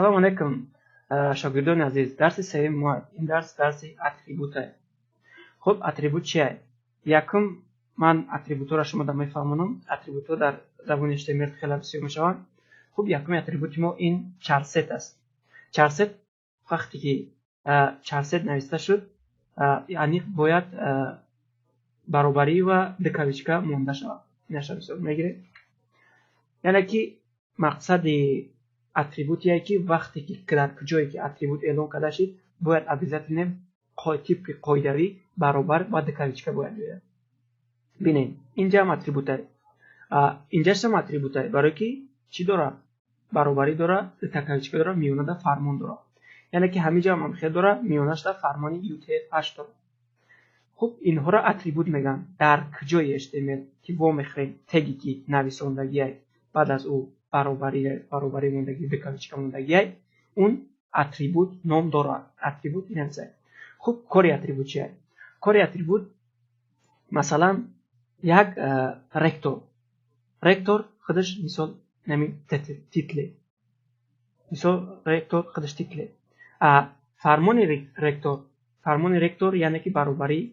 Ассалому алайкум, шогирдони азиз. Дарси сеюми мо, ин дарс дарси атрибута. Хуб, атрибут чия? Якум, ман атрибутҳоро шумода мефаҳмонам. Атрибутҳо дар забони HTML хеле бисёр мешаванд. Хуб, якуми атрибути мо ин charset аст. Charset, вақте ки charset нависта шуд, аниқ бояд баробарӣ ва ду кавичка монда шавад. Инаша мисол мегирем. Яъне ки мақсади атрибутие ки вақте ки дар куҷое ки атрибут эълон карда шид, бояд обязательно тибқи қоидавӣ баробар ва ду кавичка бояд биёяд. Бинед, инҷаам атрибута, инҷашам атрибута, барое ки чӣ дора? Баробарӣ дора, дута кавичка дора, миёнада фармон дора. Яъне ки ҳамиҷаам ҳам дора, миёнашда фармони UTF-8 дора. Хуб, инҳоро атрибут мегӯянд. Дар куҷои HTML ки вомехӯрем, теги ки нависондагиай, баъд аз ӯ баробарӣ мондагӣ, ду кавичка мондагиай, он атрибут ном дорад. Атрибут ин аст. Хуб, кори атрибут чия? Кори атрибут, масалан, як ректор. Ректор худаш, мисол, нами title, мисол, ректор худаш title. Фармони ректор, фармони ректор, яъне ки баробарӣ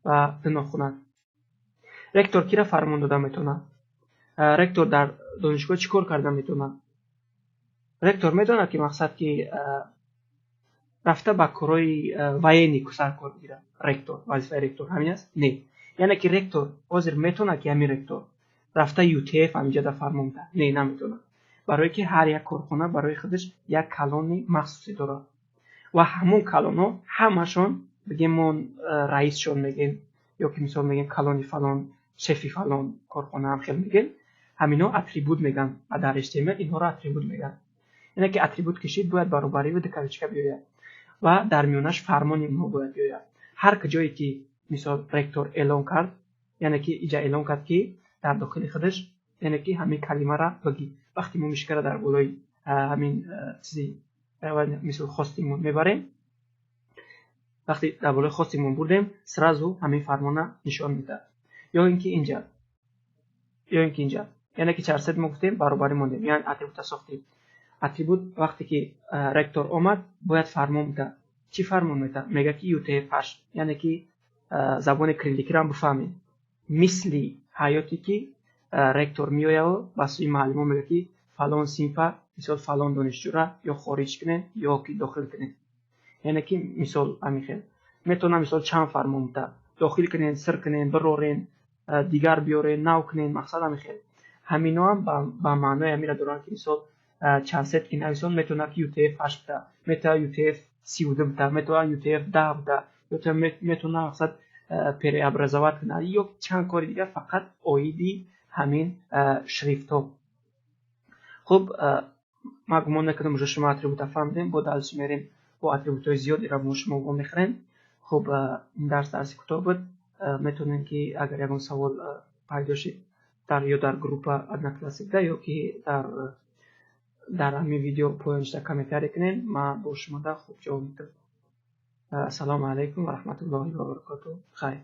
ва ду нохунак. Ректор кира фармон дода метавонад? Ректор дар донишгоҳ чӣ кор карда метавонад? Ректор медонад ки мақсад ки рафта ба корҳои военный саркор бигирад. Ректор, вазифаи ректор ҳамин аст? Не. Яъне ки ректор ҳозир метавонад ки ҳамин ректор рафта UTF ҳаминҷода фармон диҳад? Не, наметавонад, барое ки ҳар як корхона барои худаш як калони махсусе дорад ва ҳамон калонҳо ҳамашон, бигем, мо раисшон мегем ё ки мисол мегем калони фалон, шефи фалон корхона ҳам хел мегем. Ҳаминҳо атрибут мегӯянд ва дар HTML инҳоро атрибут мегӯянд. Яъне ки атрибут кишид, бояд баробарӣ ва ду кавичка биёяд ва дар миёнаш фармони онҳо бояд биёяд. Ҳар куҷое ки, мисол, ректор эълон кард, яъне ки иҷа эълон кард ки дар дохили худаш, яъне ки ҳамин калимара бигӣ. Вақте мо мышкара дар болои ҳамин чизи, мисол, хостимон мебарем, вақте дар болои хостимон бурдем, сразу ҳамин фармона нишон медиҳад. Ё ин ки инҷа, ё ин ки инҷа, яъне ки charset мо гуфтем, баробарӣ мондем, яъне атрибута сохтем. Атрибут, вақте ки ректор омад, бояд фармон бидиҳад. Чӣ фармон медиҳад? Мегӯяд ки UTF-8, яъне ки забони кирилликиро ҳам бифаҳмем. Мисли ҳаёте ки ректор меояву ба сӯи муаллимон мегӯяд ки фалон синфа, мисол, фалон донишҷӯра ё хориҷ кунед, ё ки дохил кунед. Яъне ки, мисол, ҳамин хел метавонад, мисол, чанд фармон бидиҳад: дохил кунед, сир кунед, бирорен, дигар биёрен, нав кунед. Мақсад ҳамин хел. Ҳаминоам ба маънои ҳаминро доранд ки, мисол, charset ки нависон, метавонад ки UTF-8 бидиҳад, метавонад UTF-32 бидиҳад, метавонад UTF-10 бидиҳад, метавонад, мақсад, преобразовать кунад ё чанд кори дигар, фақат оиди ҳамин шрифтҳо. Хуб, ман гумон мекунам, уже шумо атрибута фаҳмидем. Бо дальше мерем, бо атрибутҳои зиёдеро мо шумо вомехӯрем. Хуб, ин дарс дарси кӯтоҳ буд. Метавонем ки агар ягон савол пайдо шид, дар ё дар группа Одноклассникда, ё ки дар ҳамин видео поёнишда комментарий кунед, ман бо шумода хуб ҷавоб медиҳам. Ассалому алайкум ва раҳматуллоҳи ва баракотуҳ. Хайр.